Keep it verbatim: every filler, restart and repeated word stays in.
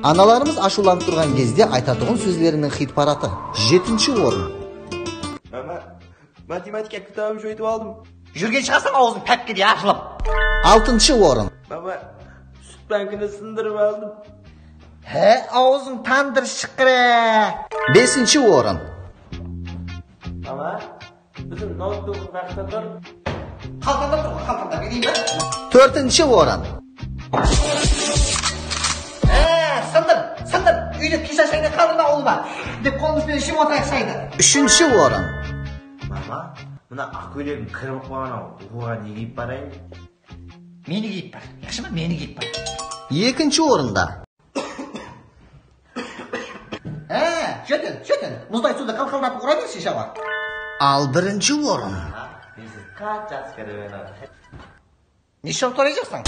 Analarımız ashıwlanıp turǵan gezde aytatuǵın sózleriniń xit-paratı. Jetinshi orın. Mama, matematika kitabın joytıp aldım. Júrgen shıǵarsań awzıń pápkedey ashılıp. Altınshı orın. Mama, sút bankini sındırıp aldım. Há, awzıń tandır shıqırı. Besinshi orın. Mama, biziń noutbuk waqıtta tur. Qaltanda tur, qaltanda, bileyim be? Tórtinshi orın. Há, sındır, sındır. Úyde pisa shaydı qaldırma ulıma, dep qolımız benen iship otırayıq shaydı. Úshinshi orın. Mama, mına aq kóylegim kirip qalǵan-aw, oǵan ne kiyip barayın? Meni kiyip bar. Yaqshı ma? Meni kiyip bar. Ekinshi orında. Há, jetin, jetin. Muzday suwdı qılqıldatıp ura bershi shawa. Al birinshi orın. Men sizni qattı jaqsı kóremen. Neshe soń tolayjaqsań?